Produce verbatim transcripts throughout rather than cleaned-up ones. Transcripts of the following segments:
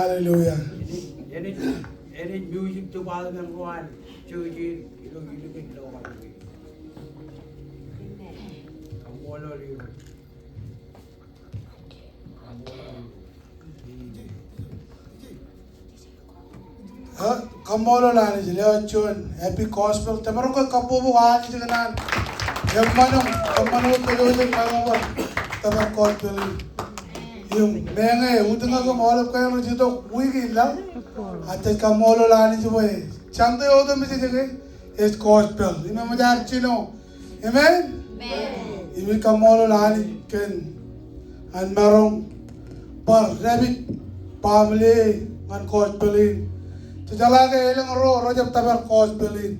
Hallelujah. Enaaj, enaaj, enaaj music department ro an church in ilo, ilo, ilo, ilo. Kaṃṃoolol Anij. Kaṃṃoolol Anij ilo juon happy gospel. Tōpar ke kabbokbok Anij kōn an eṃṃan im, eṃṃan eo kōjwōj ṃōk bar tōpar gospel in. Im meñe utiñak im aolep kōj rej itok wiik in laḷ, ak jej kaṃṃoolol Anij bwe Sunday otemjej ke ej gospel. Im eṃōj ad jino. Amen? Amen. Im ij kaṃṃoolol Anij kōn an maroñ bar dāpij baaṃle ñan gospel in. Jejeḷā ke elōñ ro rejjab tōpar gospel in.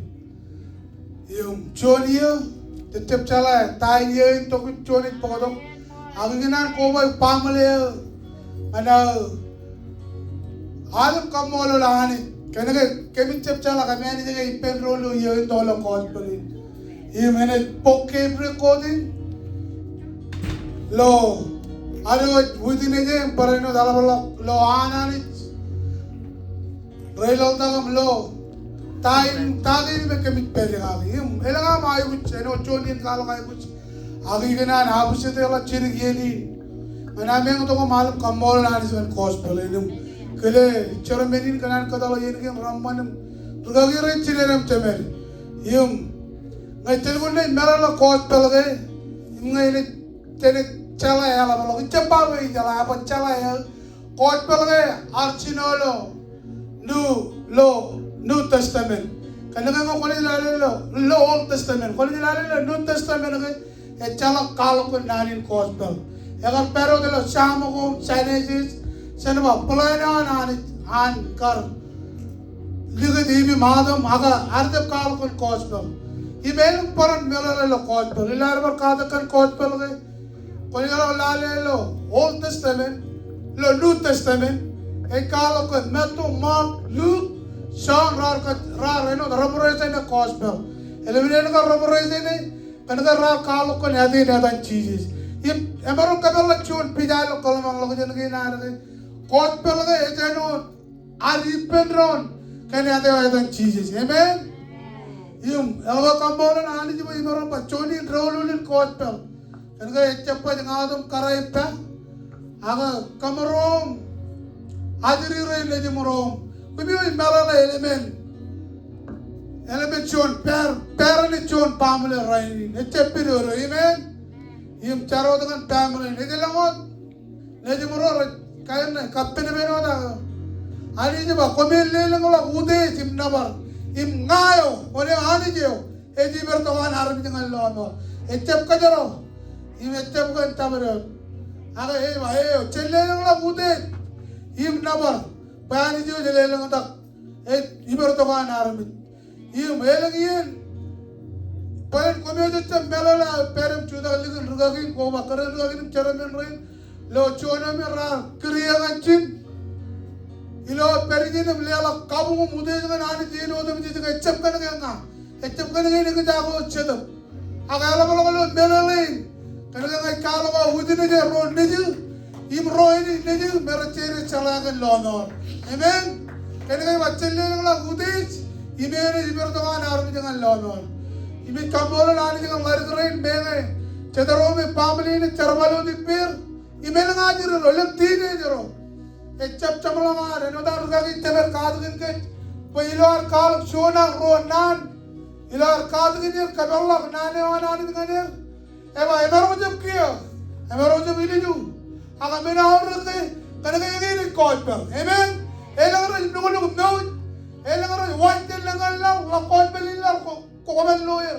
Im juon iiō, jejjab jeḷā ta in iiō in tok im juon ej bōktok. Ak ikōṇaan koba baaṃle eo ñan aō aolep kaṃṃoolol Anij. Kōnke kōmij jab jeḷā kōmānij ke ippān doon ilo iiō in tok ilo gospel in. Im enaaj bōk tape record in ilo ad witness e im barāinwōt eḷapḷọk ilo an Anij. Rej loltak im lo ta in, ta kein me kōmij pād kaki. Im elōñ aṃ aikuj, āinwōt juon iien kwaḷọk aikuj. Ak ikōṇaan appreciate eḷap jidik iien in ñan ameañ tok im aolep kaṃṃoolol Anij kōn gospel in. Im kile chairman in kōṇaan kōtḷọk iien kein reṃṃan im rūkaki ro rej jilel im jemād. Im ñe ij jelkuṇ naaj meḷeḷe gospel ke, im ñe enaaj, enaaj jeḷā eḷapḷọk, ij jab ba bwe ijeḷā, eban jeḷā e. Gospel ke ar jino ilo New, ilo New Testament. Kōnke ñe kwōnaaj lale ilo, ilo Old Testament, kwōnaaj lale ilo New Testament ke ejjeḷọk kwaḷọk kōn naan in gospel. Ekar pād wōt ilo Sam ko im Genesis, jān ba plan eo an Anij an kar likūt Iv im Adam, ak ear jab kwaḷọk kōn gospel. Im elōñ bōran meḷeḷe ilo gospel. Ilo ad bar katak kōn gospel ke, kwōnaaj lale ilo Old Testament, ilo New Testament, ej kwaḷọk ke Matthew, Mark, Luke, John, raar kōj, raar āinwōt represent e gospel. Eḷap an kar represent e, kōnke raar kwaḷọk kōn etan, etan Jisōs. Im emaroñ kōpeḷḷọk juon pija ilo kōḷmānḷọkjeṇ kein ad ke gospel ke ej āinwōt ad ippān doon kōn etan, etan Jisōs. Amen? Im, eḷap aō kaṃṃoolol Anij bwe imaroñ ba juon in doulul in gospel. Kōnke ejjab baj ña otem kōrā ippa. Ak kōmro im ajri rein nejimro im kōmij meḷeḷe element, element juon, pād, pād ṇe juon baaṃle rainin. Ejjab pidodo. Amen? Im jar wōt ñan family in. Ej lōñ wōt nejimro rej kain ṇe, kappānpān wōt ak Anij ej ba, koṃ lelōñḷọk utiej im nōbar. Im ña eo, kōn eo Anij eo, ej ippān tok an armej ñan lọmọọr. Ejjab kōjro, im ejjab kōn tabdewōt. Ak ej ba, eo, jen lelōñḷọk utiej im nōbar. Bwe Anij eo ej lelōñtak, ej ippān tok an armej. Im elōñ iien, bōlen koṃ eo jejjab meḷeḷe, pād im jutak likin rūkaki in, koba kōrā rūkaki in im chairman rein, ilo juon eo me raar kūr ñan ijin. Ilo pād ijin im leḷọk kabuñ im utiej ñan Anij iien otemjej ke ejjab kōnke ña. Ejjab kōnke enaaj kōj ak wōt Jetōb. Ak eḷapḷọk ilo meḷeḷe in. Kōnke ña ij kwaḷọk aō witness e ro nejū. Im ro enaaj nejū me rej jeḷā kōn lọmọọr. Amen. Kōnke ej ba jen lelōñḷọk utiej im enaaj ippān tok an armej ñan lọmọọr. Im ij kaṃṃoolol Anij kōn ḷaddik rein meñe jet ro me family in ej jerbal wōt ippāer. Im elōñ ajri ro, elōñ teenager ro. Ejjab jeṃḷọk ad, āinwōt an rūkaki in tōpar katakin kōj. Bwe ilo ad kwaḷọk juon ak ruo naan, ilo ad katakin er, kōpeḷḷọk naan eo an Anij ñan er. Ej ba emaroñ jab kiiō, emaroñ jab ilju. Ak men eo aorōk ke, kōnke eñin ej gospel. Amen. Elōñ rej nuknuk mour, elōñ rej waaj jān lōñ ñan laḷ, ḷak gospel in laḷ ko, ko, koṃ lawyer.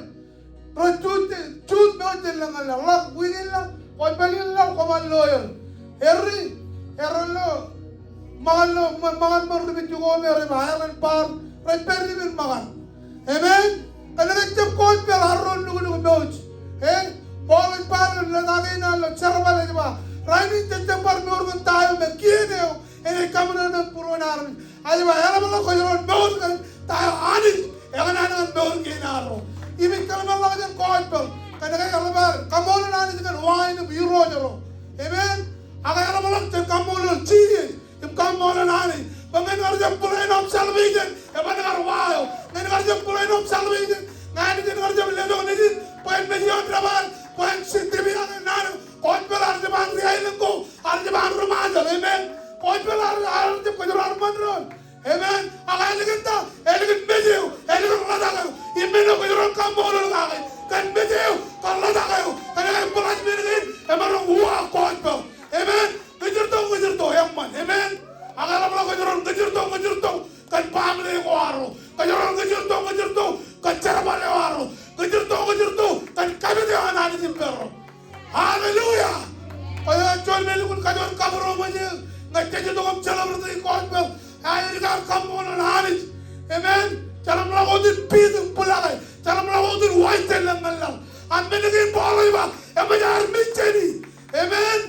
Rej juut, juut mour jān lōñ ñan laḷ, ḷak wiik in laḷ, gospel in laḷ, koṃ lawyer. Erri, erro lo, ṃōkan lo, ṃō-, ṃōkan ṃōn ri Meksikō me rej ba Alan Paul, rej pād ippān ṃōkan. Amen. Kōnke ejjab gospel arro nuknuk mour. E, Paul ej ba ilo lōta kein an ilo Jerbal ej ba, rainin jejjab bar mour kōn ta eo me kien eo enaaj kaṃōṇōṇō būruon armej. Ej ba eḷapḷọk kōjro mour kōn ta eo Anij ekōṇaan ñan mour kein arro. Im ij kōḷmānḷọkjeṇ gospel. Kōnke eḷap ad kaṃṃoolol Anij kōn wa in im irooj ro. Amen. Ak eḷapḷọk jen kaṃṃoolol Jisōs im Kaṃṃoolol Anij. Bwe ñe en kar jab plan of salvation, eban kar wa eo. Ñe en kar jab plan of salvation, ñe Anij en kar jab letok nejid bwe en mej ioon debān, bwe en jab tepḷọk ñan naan eo. Gospel ear jab an ri aelōñ ko, ear jab an ri Ṃajeḷ. Amen. Gospel ear, ear jab kōjro an ṃōn doon. Amen. Ak ālikin ta, ālikin mej eo, ālikin ḷotak eo. Im men eo kōjro en kaṃṃoolol kake kōn mej eo kōn ḷotak eo, kōn ke blessing kein emaroñ uwaak gospel. Amen. Kōjro tok, kōjro tok eṃṃan. Amen. Ak eḷapḷọk kōjro en kōjro tok, kōjro tok kōn family ko arro. Kōjro en kōjro tok, kōjro tok kōn jerbal eo arro. Kōjro tok, kōjro tok kōn kapit eo an Anij im peroṃ. Hallelujah. Kwe eo juon men lukkuun kajjien kabūroṃōj eō ñe jej itok im celebrate gospel. Āinwōt kar kaṃṃoolol Anij. Amen. Jeḷāṃḷọk wōt in piit im bōk lake. Jeḷāṃḷọk wōt in waij jān lōñ ñan laḷ. Ak men kein Paul ej ba, eṃōj aer mej jāni. Amen.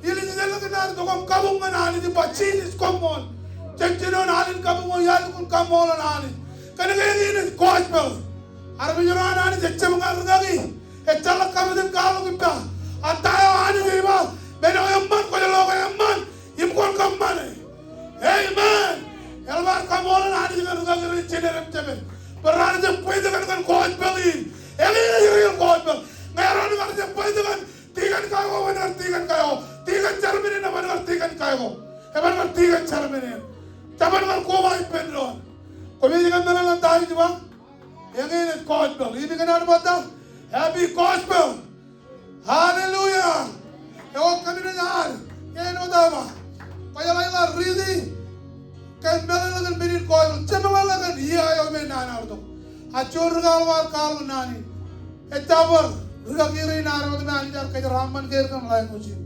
Ilo ijellọkin ad itok im kabuñ ñan Anij im ba, Jisōs koṃṃool. Jej jino alen kabuñ eo, iar lukkuun kaṃṃoolol Anij. Kōnke eñin ej gospel. Armej ro an Anij ejjab ñan rikaki. Ejjeḷọk kapit in kwaḷọk ippa. Ak ta eo Anij ej ba, men eo eṃṃan, kwōj lo ke eṃṃan im kwōn kōṃṃane. Amen. Eḷap ad kaṃṃoolol Anij ñan rikaki rein Jenerōt Jemān. Bwe raar jab bwilōñ kōn gospel in. Eñin ej real gospel. Ñe ear jab bwilōñ kōn tikōn Kaiko, eban kar tikōn Kaiko. Tikōn Jermān in, eban kar tikōn Kaiko. Eban kar tikōn Jermān in. Jeban kar koba ippān doon. Kwōj ej kōmeḷeḷe ta eo ij ba? Eñin ej gospel. Im ikōṇaan ba ta? Happy gospel. Hallelujah. Eo kōmij ad. Eñin eo ta ba? Kwōjeḷā ḷọk riiti. Kōmeḷeḷe kōn men in gospel. Jemeḷeḷe kōn ia eo me naan eo ear itok. A juon ri kaḷoor kwaar kwaḷọk naan in. Ejjab bar rikaki rein ad wōt me Anij ear kōjeraaṃṃan kōj kōn language in.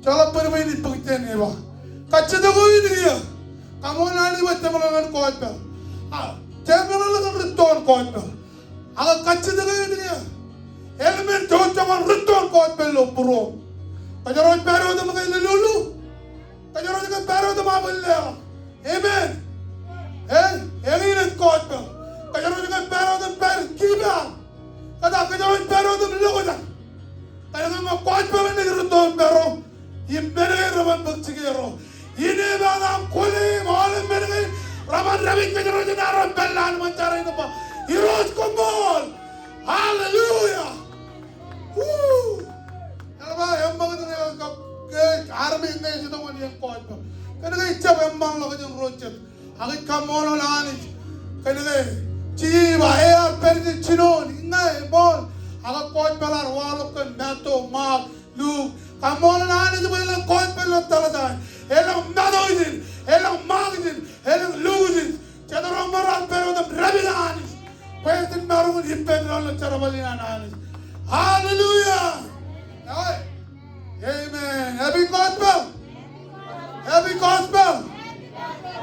Joḷọk bōd bwe in bōk ippān eba. Kajjitōk eo in kiiō. Kaṃṃoolol Anij bwe jemeḷeḷe kōn gospel. A, jemeḷeḷe kōn rūtto in gospel. Ak kajjitōk eo in kiiō. Eḷmen joñoul rūtto in gospel ilo būruōṃ. Kōjro ej pād wōt im ke lelulu. Kōjro ej ke pād wōt im abwilleḷọk. Amen. E, eñin ej gospel. Kōjro ej ke pād wōt im pād give up. Kōjro ej pād wōt im lokjak. Kōnke ñe gospel in ej rūtto in pād ro, im men kein reban bōk jikier ro. Ine epaak aṃ kwōle im aolep men kein reban dāpij kōjro jān arro pād lale ṃōn jar in im ba, Irooj koṃṃool. Hallelujah. Woo! Eḷap aō eṃṃakūt ñe kab ke armej ñe ej itok ñan eñ gospel. Kōnke ejjab eṃṃanḷọk jān ro jet. Ak ij kaṃṃoolol Anij. Kōnke Jisōs ej ba ear pād ijin jinoin, iññā, eṃool. Ak gospel ear waḷọk kōn Matu, Mak, Luk. Kaṃṃoolol Anij bwe elōñ gospel ilo Palestine. Elōñ Matu ijin, elōñ Mak ijin, elōñ Luk ijin. Jet ro ṃōk raar pād wōt im dāpij Anij. Bwe jen maroñ in ippān doon ilo jerbal in an Anij. Hallelujah. Amen. Happy gospel. Happy gospel.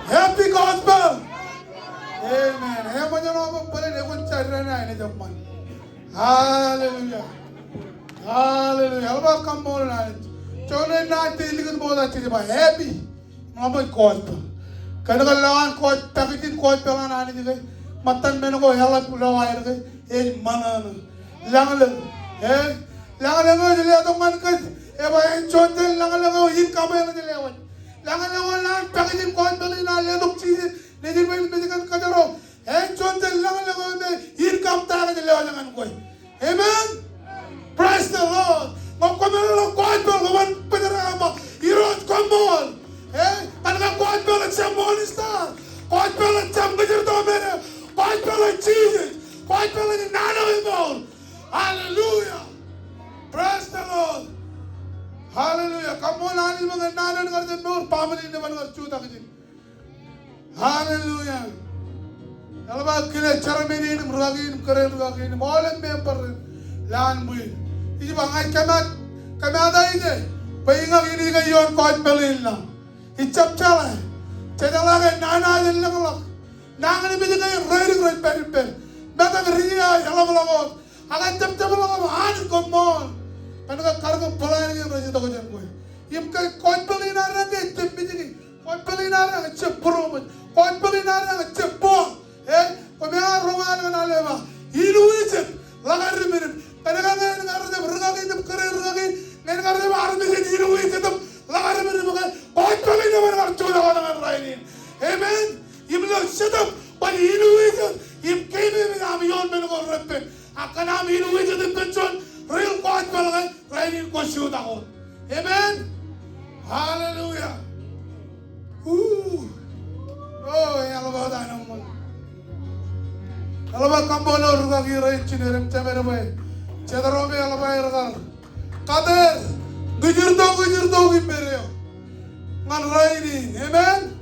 Happy gospel. Amen. Eṃōj eo ṃōk bōlen ekwōn jar eo an Anij eṃṃan. Hallelujah. Hallelujah. Eḷap aō kaṃṃoolol Anij. Juon eo naan ej likūt ṃokta jej ba happy. Ṃōk gospel. Kōnke lowaan gospel, package in gospel an Anij ke, ṃōttan men ko eḷap ilo aer ke, ej ṃōṇōṇō. Lañlōñ. E? Lañlōñ eo ej letok ñan kōj. Ej ba en juon jān lañlōñ eo in kab eo ej lewōj. Lañlōñ eo naan package in gospel in an letok Jisōs nejin bwe en mej kōn kōjro. En juon jān lañlōñ eo me in kab ta eo ej lewōj ñan kwe. Amen. Praise the Lord. Ñe kwōmeḷeḷe gospel kwōban bōjrak im ba, Irooj koṃṃool. E, kōnke gospel ejjab Morning Star. Gospel ejjab ñe ej rūtto men eo. Gospel ej Jisōs. Gospel ej naan eo eṃool. Hallelujah. Praise the Lord. Hallelujah. Kaṃṃoolol Anij bwe ñan naan eo en kar jab mour, family in eban kar jutak ijin. Hallelujah. Eḷap aō kile chairman in im rūkaki in im kōrā in rūkaki in im aolep member in lowaan ṃwiin. Ij ba ña ij kōmat, kōmata ije bwe iñak in ike ioon gospel in laḷ. Ijjab jeḷā. Jejeḷā ke nana ej lōñḷọk. Nañinmej kein reidik rej pād ippān. Metak ri ia eḷapḷọk wōt. Ak ejjab jeṃḷọk im Anij koṃṃool. Kōnke kar kōn plan kein rej itok jān kwe. Im ke gospel in ad ej jab mejiki. Gospel in ad ej jab būroṃōj. Gospel in ad ej jab buwak. E, kwōmeañ roñ alen alen ba, inuwe jet ḷak ad ri minit. Kōnke ñe en kar jab rūkaki in im kōrā in rūkaki, ñe en kar jab armej in inuwe jet im ḷak ad ri minit. Kōjparok ilo men kar jutak wōt ñan rainin. Amen. Im ilo jetōb bwe ilo ijin im keememej aṃ ioon men ko reppen. Ak kōn aṃ ilo ijin ippān juon ri-kōjparok, rainin kwōj jutak wōt. Amen. Hallelujah. Woo. O, eḷap aō ta ṇe ṃōk. Eḷap aō kaṃṃoolol rūkaki rein, jined im jemed bwe jet ro me eḷap aer kar kate, kajjitōk, kajjitōk im pād eo ñan rainin. Amen.